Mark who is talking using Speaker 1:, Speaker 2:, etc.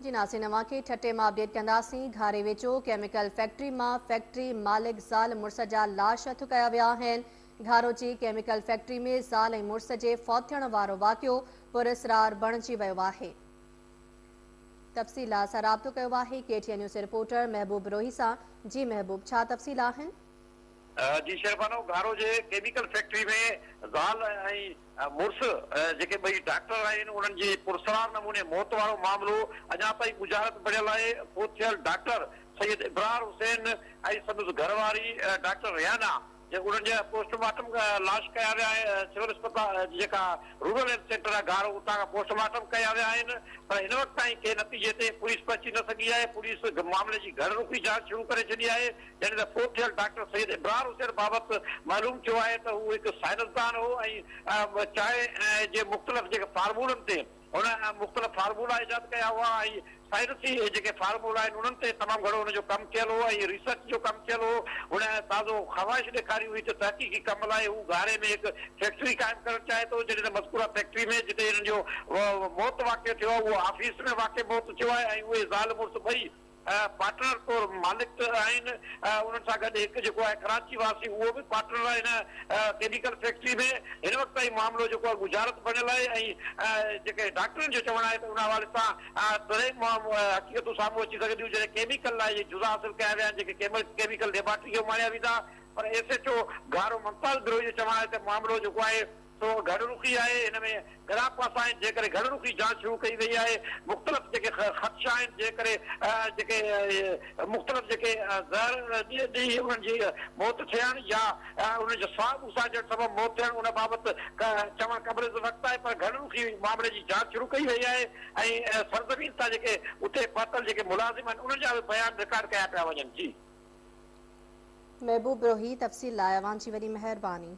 Speaker 1: جي ناظرين اوهان کي ٺٽي مان اپڊيٽ ڪنداسين گهاري ويجهو ڪيميڪل فيڪٽري مان فيڪٽري مالڪ زال مڙس جا لاش هٿ ڪيا ويا آهن گهارو جي ڪيميڪل فيڪٽري ۾ زال ۽ مڙس جي فوت ٿيڻ وارو واقعو پراسرار بڻجي ويو آهي تفصيل لاء اسان رابطو ڪيو آهي ڪي ٽي اين نيوز جي رپورٽر محبوب روهي سان جي محبوب ڇا تفصيل آهن.
Speaker 2: جي شهربانو گهارو جي ڪيميڪل فيڪٽري ۾ زال ۽ مڙس جيڪي ٻئي ڊاڪٽر آهن انهن جي پراسرار نموني موت وارو معاملو اڃا تائين ڳجهارت بڻيل آهي، فوت ٿيل ڊاڪٽر سيد ابرار حسين ۽ سندس گهر واري ڊاڪٽر ريحانه جي انهن جا پوسٽ مارٽم لاش ڪيا ويا آهن، سول اسپتال جيڪا رورل هيلٿ سينٽر آهي گهارو اتان کان پوسٽ مارٽم ڪيا ويا آهن پر هن وقت تائين ڪنهن نتيجي تي پوليس پهچي نه سگهي آهي، پوليس معاملي جي گهڻ رخي جاچ شروع ڪري ڇڏي آهي. جڏهن ته فوت ٿيل ڊاڪٽر سيد ابرار حسين بابت معلوم ٿيو آهي ته هو هڪ سائنسدان هو ۽ چانهه جي مختلف جيڪي فارمولن تي هن مختلف فارمولا ايجاد ڪيا هئا ۽ سائنسي جيڪي فارمولا آهن انهن تي تمام گهڻو هن جو ڪم ٿيل هو ۽ ريسرچ جو ڪم ٿيل هو. هن تازو خواهش ڏيکاري هئي ته تحقيقي ڪم لاء هو گهاري ۾ هڪ فيڪٽري قائم ڪرڻ چاهي ٿو جڏهن ته مذڪوره فيڪٽري ۾ جتي هنن جو موت واقع ٿيو آهي اهو آفيس ۾ واقع موت ٿيو آهي ۽ اهي زال مڙس ٻئي پارٽنر طور مالڪ آهن انهن سان گڏ هڪ جيڪو آهي ڪراچي واسي اهو به پارٽنر آهي هن ڪيميڪل فيڪٽري ۾ هن وقت تائين معاملو جيڪو آهي ڳجهارت بڻيل آهي ۽ جيڪي ڊاڪٽرن جو چوڻ آهي ته ان حوالي سان تڏهن حقيقتون سامهون اچي سگهنديون جڏهن ڪيميڪل لاء اهي جزا حاصل ڪيا ويا آهن جيڪي ڪيميڪل ليبارٽري کي اماڻيا ويندا پر S H O Gharo Mumtaz Brohi جو چوڻ آهي ته معاملو جيڪو آهي سو گهڻ رخي آهي، هن ۾ گهڻا پاسا آهن، جنهن ڪري گهڻ رخي جاچ شروع ڪئي وئي آهي، مختلف جيڪي خدشا آهن، جنهن ڪري جيڪي مختلف جيڪي زهر ڏئي انهن جي موت ٿيڻ يا انهن جو ساهه ٻوساٽجڻ سبب موت ٿيڻ ان بابت چوڻ قبل از وقت آهي پر گهڻ رخي معاملي جي جاچ شروع ڪئي وئي آهي ۽ سرزمين تان جيڪي اتي پهتل جيڪي ملازم آهن انهن جا به بيان رڪارڊ ڪيا پيا وڃن. جي.
Speaker 1: محبوب روهي تفصيل لاء اوهان جي وڏي مهرباني.